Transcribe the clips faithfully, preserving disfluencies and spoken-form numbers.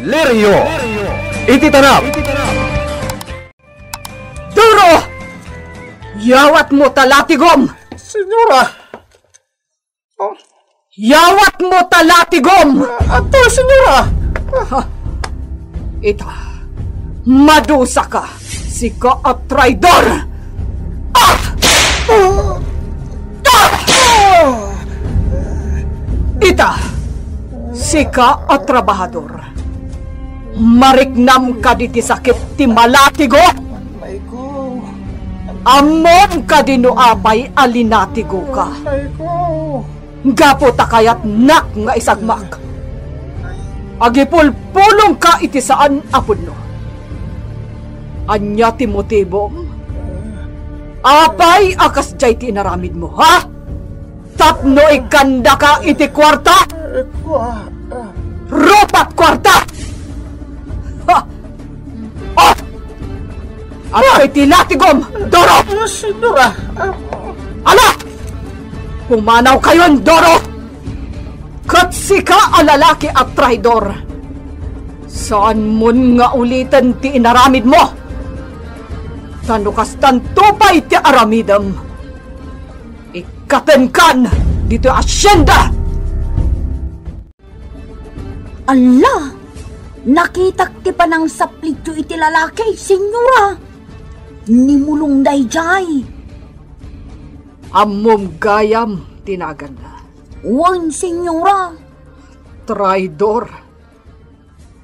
Lirio iti tanap. Doro! Yawatmo ta latigom! Senyora! Oh. Yawatmo ta latigom! Ah, ato, senyora! Ha? Ita, madusaka, sika a traidor! Ah! Ah! Ita, sika a trabahador. Mariknam kadi ti sakit ti malatigo? Ammom kadi no apay a linatigoka? Gapu ta kayatnak nga isagmak, agipulpulongka iti saan a pudno. Ania ti motibom? Apay a kasdiay ti inaramidmo, ha? Tapno ikkandaka iti kuarta? Rupat kuarta! Ha? Oh! Adtoy ti latigom, Doro! Ah, senyora! Ah. Ala! Pumanawkayon, Doro! Ket sika a lalaki a traidor, saanmon nga uliten ti inaramidmo. Ta no kastanto pay ti aramidem, ikkatenkan ditoy asienda! Alla! Nakitak ti panangsaplityo iti lalaki, senyora! Nimulong daydiay! Ammom gayam ti naganna. Wen, senyora. Traidor.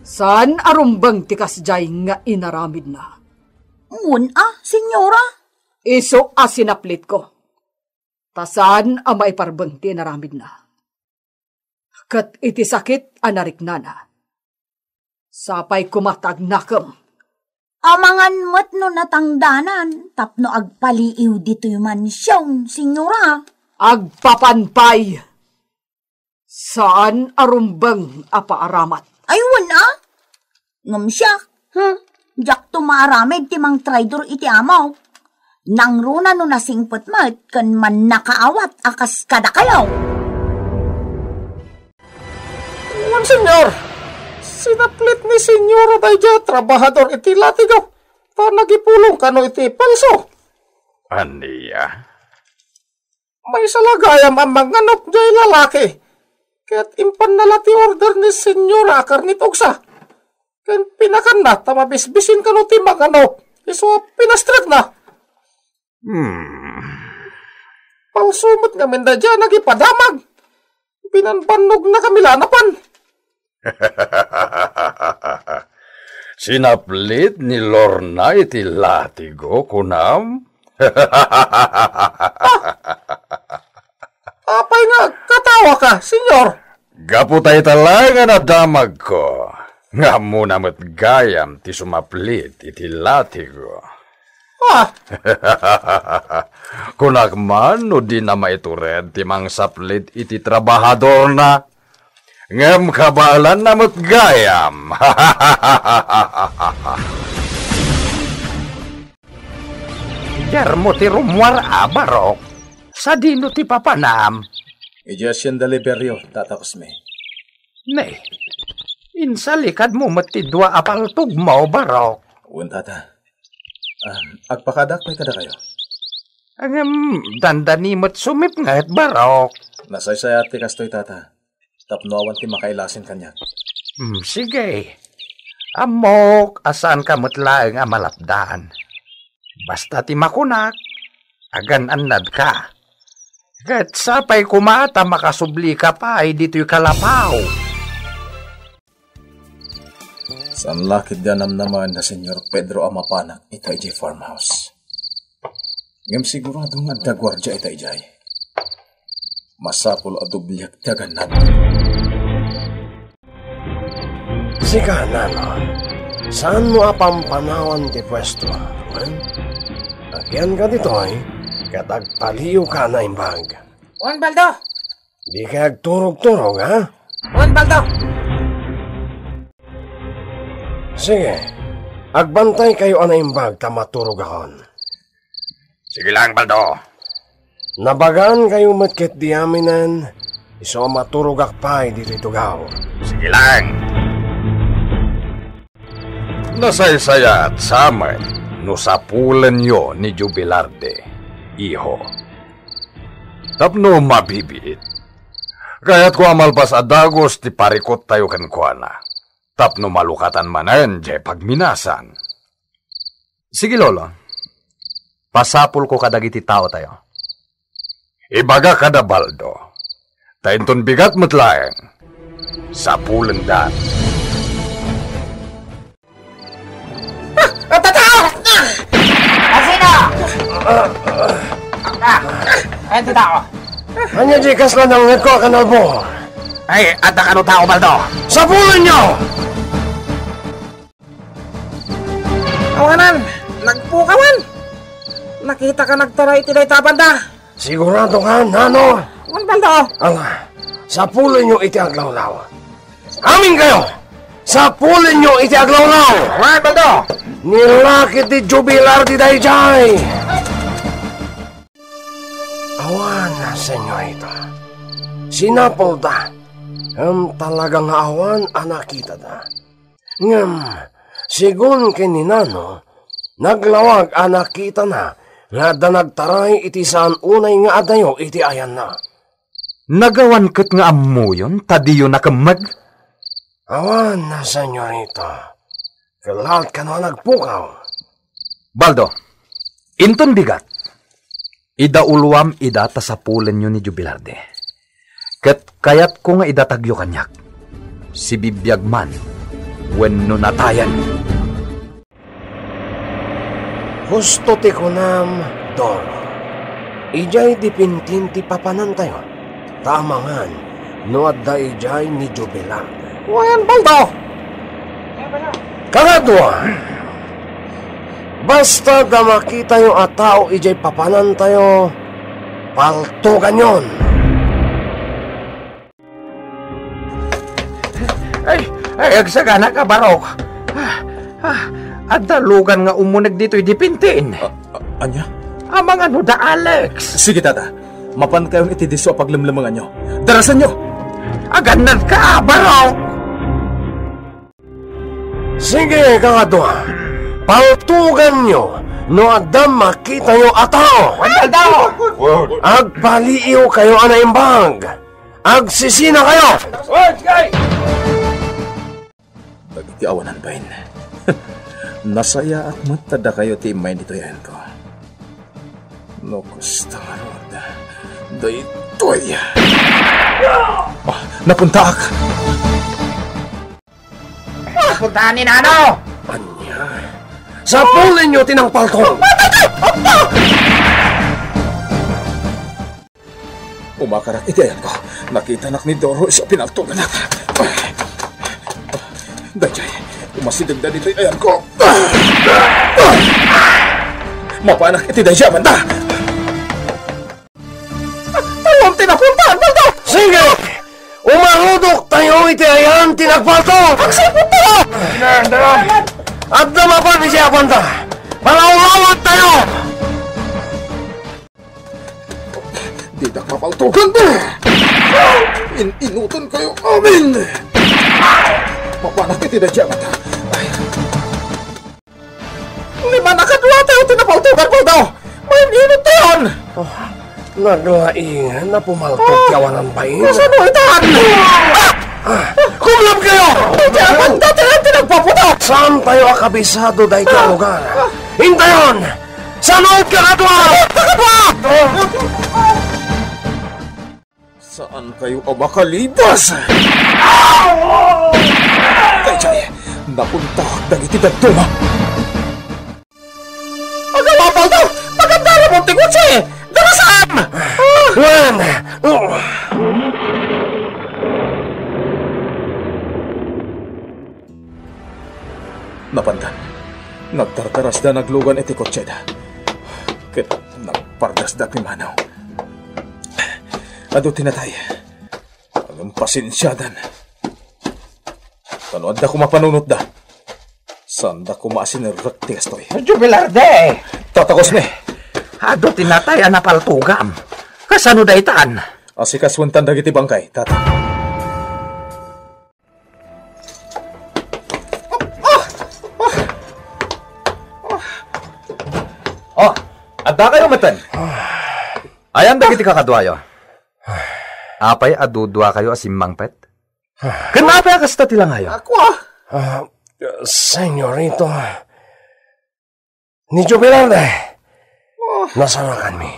Saan a rumbeng ti kasdiay nga inaramidna. Wen a, senyora. Isu a sinaplitko. Ta saan a maiparbeng ti inaramidna. Ket iti sakit a nariknana, sapay koma ta agnakem. Amangan met no natangdanan tapno agpaliiw ditoy mansion, senyora. Agpapan pay. Saan a rumbeng a paaramat. Ay, wen a? Ngem siak, hmm, diakto maaramid ti mangtraidor iti amok. Nangruna no nasingpet met ken mannakaawat a kas kadakayo. Ngem, Señor, sinaplit ni Señora daydiay a trabahador iti latigo, ta nagipulong kano iti palso. Ania? Maysa la gayam a manganok diay lalaki, ket impanna la ti order ni Señora a karne ti ugsa, ken pinakanna ta mabisbisin kano ti manganok isu a pinastrekna. Hmm. Palso met ngamin daydiay a nagipadamag. Binanbannognakami la a napan. Sinaplit ni Lorna iti latigo, kunam? Apay nga agkatawaka, Señor? Gapu ta ita laeng a nadamagko, nga ammona met gayam ti sumaplit iti latigo. Ah! Kunak man no dina maitured ti mangsaplit iti trabahadorna, ngem kabaelanna met gayam. Diarmo ti rummuar a, Barok? Sadino ti papanam? Idiay Hacienda Liberio, Tata Cosme. Ne, insalikadmo met ti dua a paltogmo, Barok? Wen, Tata. Ah, agpakadaak pay kadakayo. Ngem dandani met sumipnget, Barok. Nasaysayaat ti kastoy, Tata. Tapno awan ti makailasin kaniak. Hmm, sige. Ammok a saanka met laeng a malapdan. Basta ti makunak, agan-annadka. Ket sapay koma ta makasublika pay ditoy kalapaw. Saan la ketdi a namnamaen da Señor Pedro a mapanak ita idiay farmhouse. Ngem sigurado nga adda guardia ita idiay. Masapul a dubliak ti agannad. Sika, Nano, saanmo a pampanawan ti puesto, wen? Agianka ditoy, ket agpaliiwka a naimbag. Wen, Baldo! Dika agturog-turog, ha? Wen, Baldo! Sige, agbantaykayo a naimbag ta maturogakon. Sige lang, Baldo. Nabagankayo met ketdi aminen, isu a maturogak pay ditoy tugaw. Sige lang. Nasaysayaat samen no sapulenyo ni Jubilarde, iho. Tapno mabibiit, kayatko a malpas a dagus ti parikuttayo kenkuana, tapno malukatan manen diay pagminasan. Sige, Lolo. Pasapulko kadagiti taotayo. Ibaga kada Baldo, ta inton bigat met laeng, sapulenda. Asino? Ay, ti tao. Ania di kasla nangngegko a kanalbo? Ay, adda kano tao, Baldo? Sapulenyo! Awanan, nagpukawan. Nakitaka nagtaray iti dayta banda. Sigurado ka, nano? Wen, Baldo. Ala, sapulenyo iti aglawlaw. Aminkayo! Sapulenyo iti aglawlaw! Wen, Baldo. Nilaki ti Jubilarde daydiay. Awan, senyorita. Sinapulda. Ngem talaga nga awan a nakitada. Ngem, sigun ken ni Nano, naglawag a nakitana nga adda nagtaray iti saan unay nga adayo iti ayanna. Nagawan ket nga ammoyon ta diyo nakemmeg? Awan, senyorita. Kellaat kano a nagpukaw. Baldo, inton bigat, idauloam ida ta sapulenyo ni Jubilarde. Ket kayatko nga idatagyo kaniak, sibibiag man wenno natayen. Husto ti kunam, Doro. Idiay dipintin ti papanantayo, ta amangan no adda idiay ni Jubilar. Wen, Baldo! Kakadua, basta da makitayo a tao idiay papanantayo, paltuganyon. Ay, ay, agsagana ka, Barok. Ah, ah, adda lugan nga umuneg ditoy dipintin. A-, a-, ania? Amangan no da Alex. Sige, tata. Mapan kayon iti disso a paglemlemenganyo. Darasanyo! Agannad ka, Barok! Sige, kakadua. Paltuganyo no adda makitayo a tao. Wen, Baldo! Agpaliiw kayo a naimbag. Agsisina kayo! Dagiti awanan bain. Nasayaat met ta dakayo ti immay ditoy ayanko. No kasta ngarud, daytoy. Ah, napuntaak! Napuntaan ni Nano! Ania? Sapulenyo ti nangpaltog! Umakarak iti ayanko. Nakitanak ni Doro isu a pinaltoganak. Daydiay, umasidegda ditoy ayanko. Mapanak iti daydiay a banda. Talon ti napunta, Baldo! Sige! Umarudok tayo iti ayan ti nagpaltog! Agsipot tayo! Adda mapan iti a banda! Palawlawat tayo! Ditak mapaltogan! In-inutan kayo amin! Mapanak iti daydiay a banda. Ay. Lima a kadua tayo ti napaltogan, Baldo! Main-inut tayon! Oh, naglaing a pumaltog ti awanan bain. Kasano itan? Ah! Ah! Kumlab kayo! Iti apan dati ti nagpaputok! Saan tayo a kabisado dayta a lugar? Intayon! Saan ka kadua? Saan kayo a makalibas? Daydiay, napuntak dagiti dadduma. Agawapalto! Pagandara mo ti kotse! Darasam! Wen! Napandan. Nagdardarasda naglugan iti kotseda. Ket nagpardasda ti manaw. Adu ti natay. Ngem pasensiadan. Kano adda koma panunotda? Saanda koma a sinerrek ti kastoy. Jubilarde! Tatakos ni! Adu ti natay a napaltogam. Kasano daytan? Asikasuentan dagiti bangkay, tata. Ah! Ah! Dakayo metten. Ayan dagiti kakaduayo. Apay a duduakayo a simmangpet? Ken apay a kasta ti langayo? Ako, ah. Ah, Senyorito, ni Jubilarte, Oh. nasarakanmi.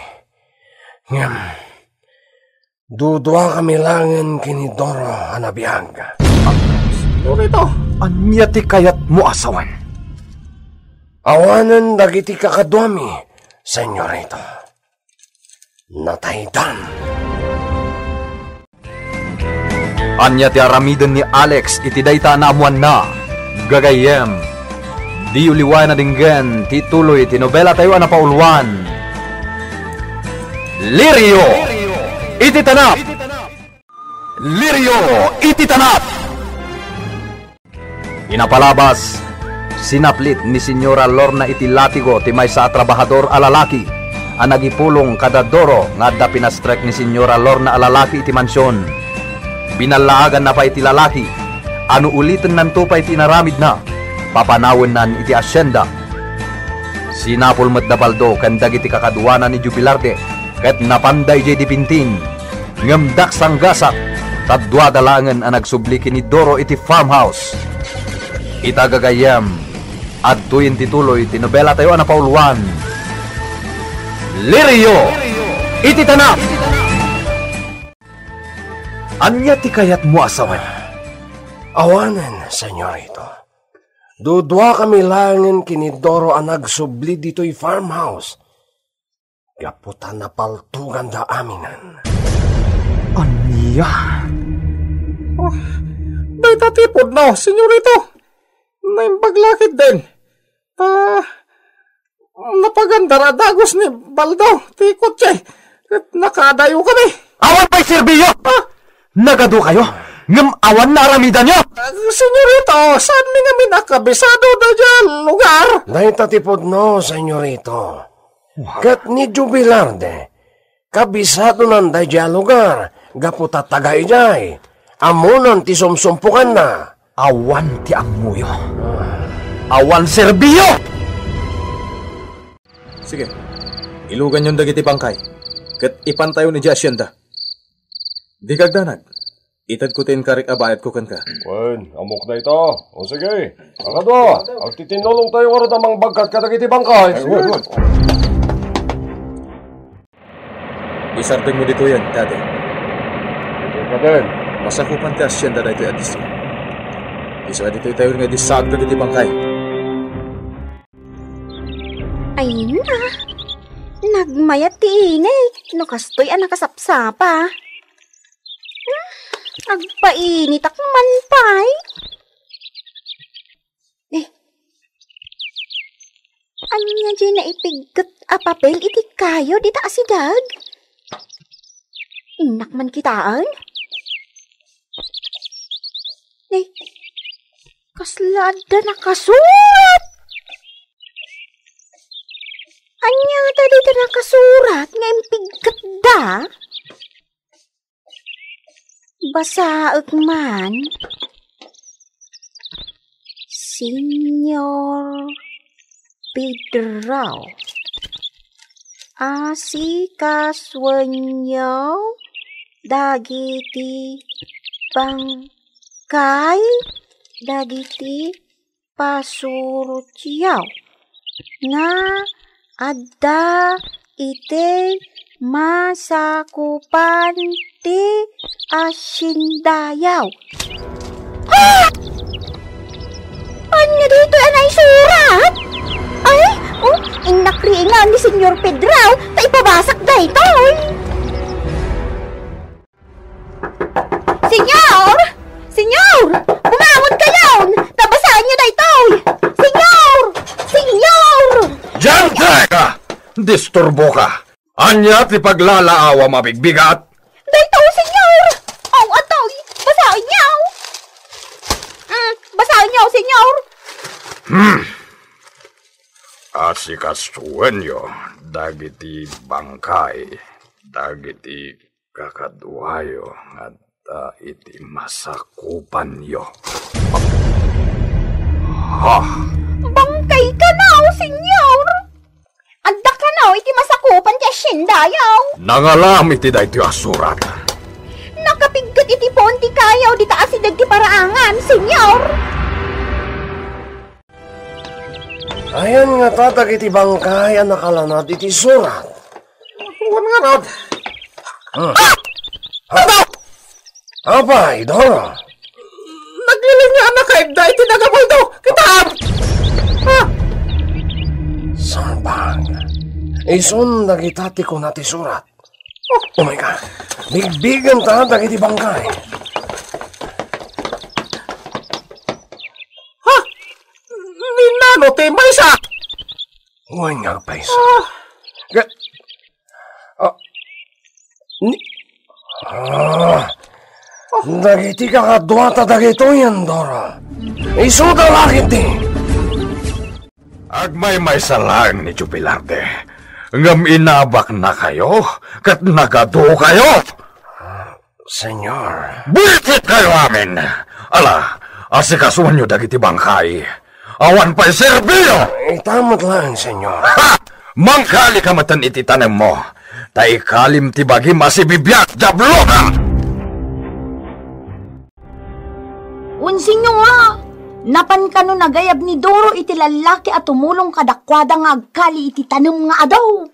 Ngem, duduakami laengen ken ni Doro a nabiag. Senyorito. Ania ti kayatmo a sawen? Awanen dagiti kakaduami, Senyorito. Nataydan. Ania ti aramiden ni Alex iti dayta a naammoanna? Gagayyem, diyo liwayan a denggen ti tuloy ti nobelatayo a napauluan, Lirio iti Tanap! Lirio iti Tanap! Inapalabas, sinaplit ni Señora Lorna iti latigo ti maysa a trabahador a lalaki a nagipulong kada Doro nga adda pinastrek ni Señora Lorna a lalaki iti mansion. Binallaaganna pay ti lalaki a no ulitennanto pay ti inaramidna, papanawennan iti asienda. Sinapul met da Baldo ken dagiti kakaduana ni Jubilarte ket napanda idiay Dipintin. Ngem daksanggasak, ta duada laengen a nagsubli ken ni Doro iti farmhouse. Ita gagayyem, adtoyen ti tuloy ti nobelatayo a napauluan, Lirio iti Tanap! Ania ti kayatmo a sawen? Awanen, Senyorito. Duduakami laengen ken ni Doro a nagsubli ditoy farmhouse. Gapu ta napaltoganda aminen. Ania? Oh, dayta ti pudno, Senyorito. Naimbag la ketdin. Ta, napagandar a dagus ni Baldo ti kotse ket nakadayokami. Awan pay serbiyo! Ah? Nagadukayo, ngem awan naaramidanyo! Ah, Senyorito, saanmi ngamin a kabisado daydiay a lugar. Dayta ti pudno, Senyorito. Ket ni Jubilarte, kabisadonan daydiay a lugar gapu ta taga idiay. Ammonan ti sumsumpokanna. Awan ti ammoyo. Awan serbiyo! Sige, iluganyon dagiti bangkay, ket ipantayon idiay asienda. Dika agdanag. Itedko ti inkarik a bayadko kenka. Wen, ammok dayta. O sige. Kakadua, agtitinnulongtayo ngarud a mangbagkat kadagiti bangkay. Ay, wen, wen. Isardengmo ditoyen, Daddy. Sige, Daddy. Masakupan ti asienda daytoy a distro. Isu a ditoytayo nga idissaag dagiti bangkay. Ay na, nagmayat ti init no kastoy a nakasapsapa. Hmm, agpainitak man pay. Eh, ania diay naipigget a papel iti kayo dita a sideg? Innak man kitaen? Eh, kasla adda nakasurat? Ania ta dayta nakasurat nga impiggetda? Basaek man. Señor Pedro, asikasuenyo dagiti bangkay dagiti pasurotyo nga adda iti masakupan ti asiendayo. Ah! Ania daytoy a naisurat? Ay, oh, innak riingan ni Señor Pedro ta ipabasak daytoy. Señor! Señor! Bumangon kayon! Nabasaenyo daytoy! Señor! Señor! Diyan ka! Disturbo ka! Ania ti paglalaawa mabigbigat? Daytoy, Señor! Aw, atoy! Basaenyo! Mm, basaenyo, Señor! Hmm. Asikasuenyo dagiti bangkay, dagiti kakaduayo nga adda iti masakupanyo. Ha? Bangkay kano, Señor? Adda kano Aw, iti masakupan ti asiendayo. Nangalam iti daytoy a surat. Nakapigget iti puon ti kayo dita asideg ti paraangan, Señor. Ayan ngata dagiti bangkay a nakalanad iti surat. Wen ngarud. Hmm. Ah! Apay, Dora? Naglilinya a nakaibda iti nagabaldo. Kitam! Ah! Salbag. Isun dagita ti kuna ti surat. Oh. Oh my God. Bigbigenta dagiti bangkay. Ha? Ni nano ti maysa? Wen nga agpayso. Ah. Ga-, ah, ni-, ah, dagiti kakaduata dagitoy, Andoro. Isuda la ketdi. Agmaymaysa laeng ni Jubilarde, ngem inabaknakayo ket nagadukayo. Señor. Bulitetkayo amin! Ala, asikasuenyo dagiti bangkay. Awan pay serbiyo! Ita met laeng, Señor. Ha! Mangkalika metten iti tanemmo, ta ikalim ti bagim a sibibiag, Diabloka! Wen, Señora, napan kano nagayab ni Doro iti lallaki a tumulong kadakuada nga agkali iti tanem nga adu.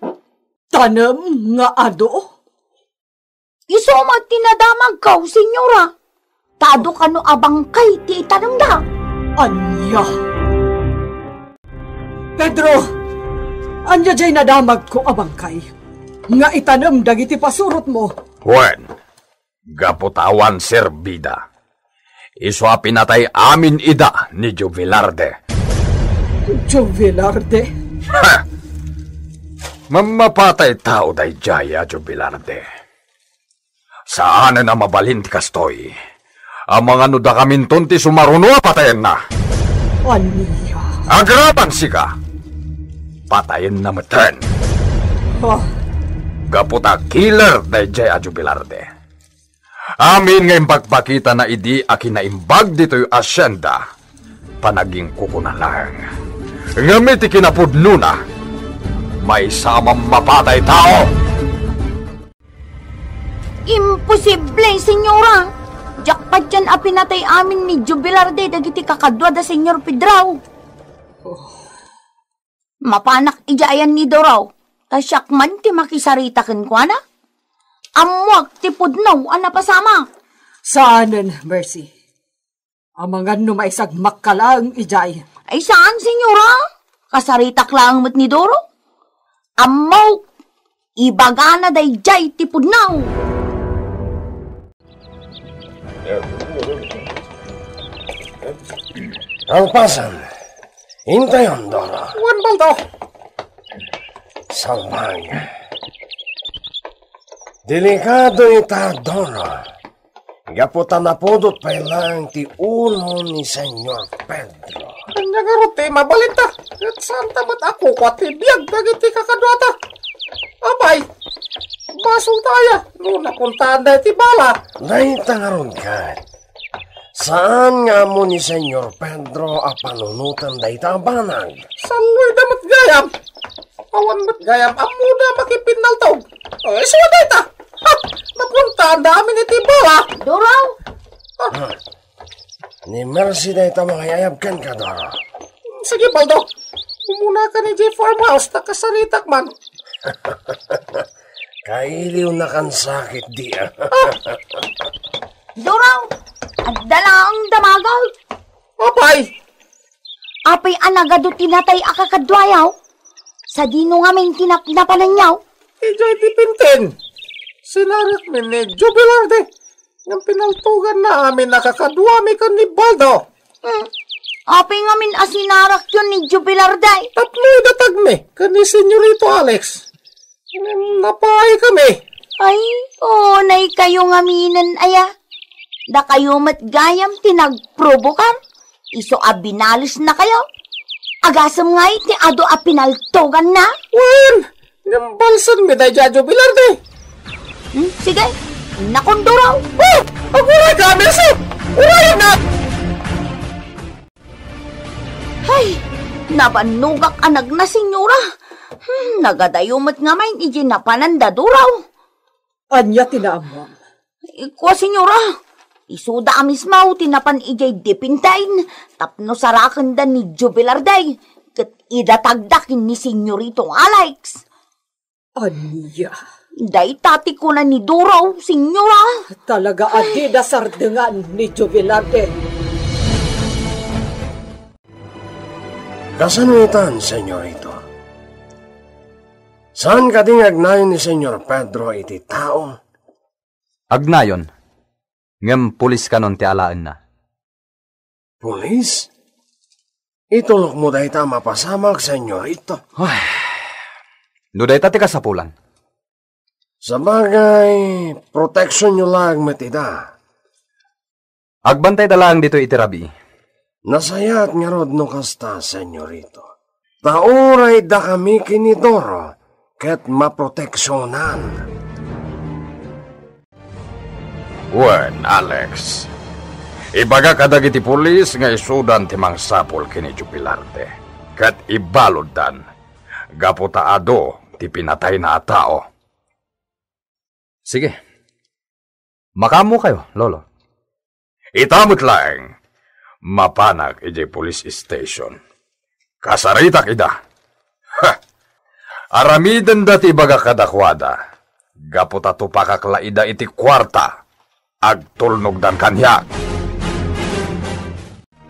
Tanem nga adu? Isu met ti nadamagko, Señora. Ta adu kano a bangkay ti itanemda. Ania? Pedro, ania jay nadamagko a bangkay nga itanem dagiti pasurotmo? Wen, gapu ta awan serbida. Isu a pinatay amin ida ni Jubilarde. Jubilarde? Ha! Mammapatay tao daydiay a Jubilarde. Saanen a mabalin ti kastoy. Amangan no dakaminton ti sumaruno a patayenna. Ania? Agraman sika. Patayenna metten. Ah. Gapu ta killer daydiay a Jubilarde. Amin nga impakpakitana idi a kinaimbag ditoy asienda, panagingkukuna laeng. Ngem iti kinapudnona, maysa a mammapatay tao. Imposible, Señora! Diak padian a pinatay amin ni Jubilarde dagiti kakadua da Señor Pedro. Mapanak idiay ni Doro, ta siak man ti makisarita kenkuana. Ammoak ti pudno a napasamak. Saanen, Mercy. Amangan no maisagmakka laeng idiay. Ay, saan, Señora? Kasaritak laeng met ni Doro. Ammok, ibagana daydiay ti pudno. Kalpasan, intayon, Doro. Wen, Baldo. Salbag. Delikado ita, Doro. Gapu ta napudot pay laeng ti ulo ni Señor Pedro. Ania ngarud ti mabalinta? Ket saanta met a kukua ti biag dagiti kakaduata. Apay, basolta aya no napuntaanda iti bala. Dayta ngarud ket, saan nga ammo ni Señor Pedro a panunoten dayta a banag. Salloyda met gayam. Awan met gayam ammoda a makipinnaltog. O, isu a dayta. Ha! Napuntaanda amin iti bala. Doro! Ah. Ni Mercy dayta mangayayab kenka, Doro. Sige, Baldo. Umunaka idiay farmhouse ta kasaritak man. Kailiwnakan sakit di, ah. Doro! Adda laeng damagak. Apay! Apay a nagadu ti natay a kakaduayo? Sadino ngamin ti napnapananyo? Idiay ti pintin. Sinarakmi ni Jubilarde. Ngem pinaltoganna amin a kakaduami ken ni Baldo. Hmm. Apay ngamin a sinarakyo ni Jubilarde? Tapno idatagmi ken ni Senyorito Alex. Ngem napaay kami. Ay, unay kayo ngaminen aya. Dakayo met gayam ti nagprobokar. Isu a binalisnakayo. Agasem ngay ti adu a pinaltoganna? Wen, ngem balsenmi daydiay a Jubilarde. Hmm, sige, nakonduraw. Oh, aguray ka, Mercy! Urayennak! Ay, nabannogak a nagna, Señora. Hmm, nagadayo met ngamin idiay napananda, Doro. Ania ti naammoam? Ikua, senyora, isuda a mismo ti napan idiay Dipintain tapno sarakenda ni Jubilarde ket idatagda ken ni Senyorito Alex. Ania? Dayta ti kuna ni Doro, senyora. Talaga a dida sardengan ni Jubilarde. Kasano itan, senyorito? Saan kadi nga agnayon ni Senyor Pedro iti tao? Agnayon, ngem pulis kanon ti alaenna. Pulis? Itulokmo dayta a mapasamak, senyorito. Ay, no dayta ti kasapulan. Sabagay, proteksionyo laeng met ida. Agbantayda laeng ditoy iti rabii. Nasayaat ngarud no kasta, senyorito. Ta uray dakami ken ni Doro ket maproteksionan. Wen, Alex, ibagak kadagiti pulis nga isudan ti mangsapul ken ni Jubilarde, ket ibaluddan, gapu ta adu ti pinatayna a tao. Sige. Makaammokayo, Lolo. Ita met laeng, mapanak idiay police station. Kasaritak ida. Ha! Aramidenda ti ibagak kadakuada. Gapu ta tupakak la ida iti kuarta, agtulnogdan kaniak.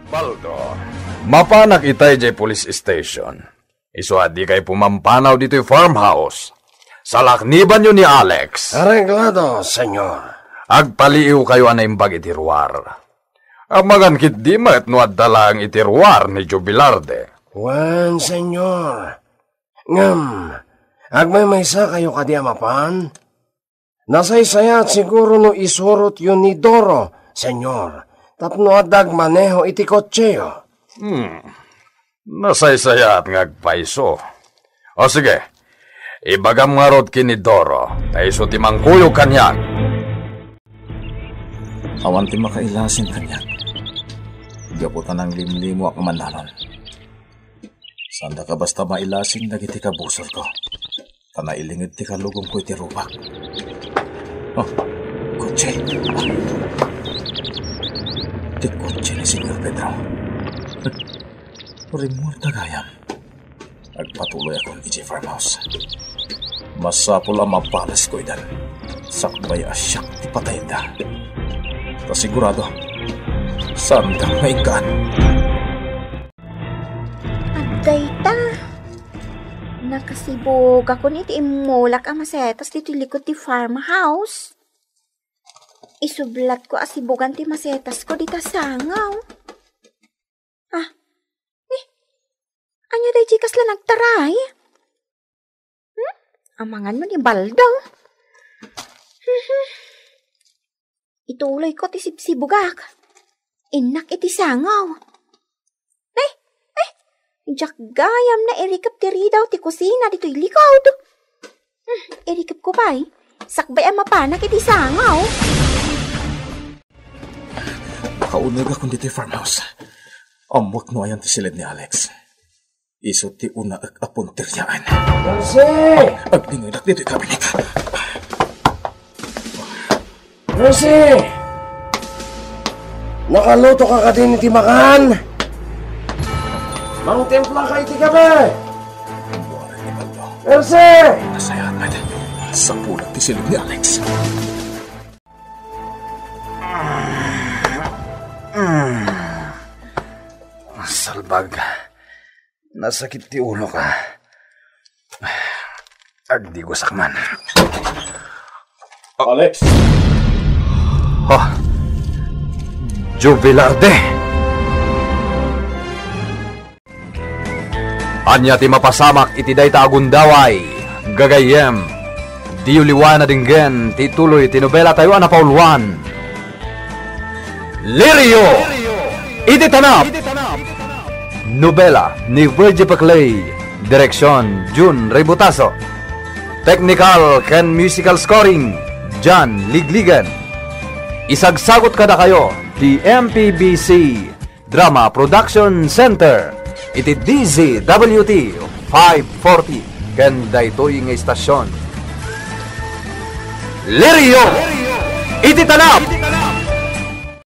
Baldo, mapanak ita idiay police station. Isu a dikay pumampanaw ditoy farmhouse. Salaknibanyo ni Alex. Areglado, senyor. Agpaliiwkayo a naimbag iti ruar. Amangan ketdi met no adda laeng iti ruar ni Jubilarde. Wen, senyor. Ngem, agmaymaysakayo kadi a mapan? Nasaysayaat siguro no isurotyo ni Doro, senyor, tapno adda agmaneho iti kotseyo. Hmm. Nasaysayaat nga agpayso. O sige, ibagam ngarud ken ni Doro ta isu ti mangkuyog kaniak. Awan ti makailasin kaniak. Gapu ta nanglimlimoak a mananon. Saandaka basta mailasin dagiti kabusorko. Ta nailinged ti kalugomko iti rubak. Oh, kotse. Ah. Ti kotse ni Senyor Pedro. Rimmuarta gayam. Agpatuloyakon idiay farmhouse. Masapul a mabalasko idan. Sakbay a siak ti patayenda. Ta sigurado, saandak nga inkaan. Adda ita. Nakasibugakon iti immulak a masetas ditoy likod ti farmhouse. Isublatko a sibugan ti masetasko dita sangaw. Ah, eh, ania daydi kasla nagtaray? Hmm? Amangan man ni Baldo. Ituloyko ti sibsibugak. Innak iti sangaw. Ay, ay, diak gayam nairikep ti ridaw ti kusina ditoy likod. Hmm, irikepko pay. Sakbay a mapanak iti sangaw. Makaunegakon ditoy farmhouse. Ammok no ayan ti siled ni Alex. Isu ti unaek a punteriaen. Elsie! Agdingedak ditoy kabinet. Elsie! Nakaluto ka kadin iti makan? Mangtimpla ka iti kape! Buaran ni Baldo. Elsie! Nasayaat met. Sapulak ti siled ni Alex. Salbag. Nasakit ti ulok. Agdigosak man. Alex! Oh. Jubilarde! Ania ti mapasamak iti dayta a gundaway, gagayyem? Diyo liwayan a denggen ti ituloy ti nobelatayo a napauluan, Lirio iti Tanap. Nobela ni Virgie Peclay, direksion Jun Ributaso. Technical ken musical scoring, John Ligligan. Isagsagut kadakayo ti M P B C Drama Production Center iti D Z W T five forty ken daytoy nga istasion. Lirio iti Tanap!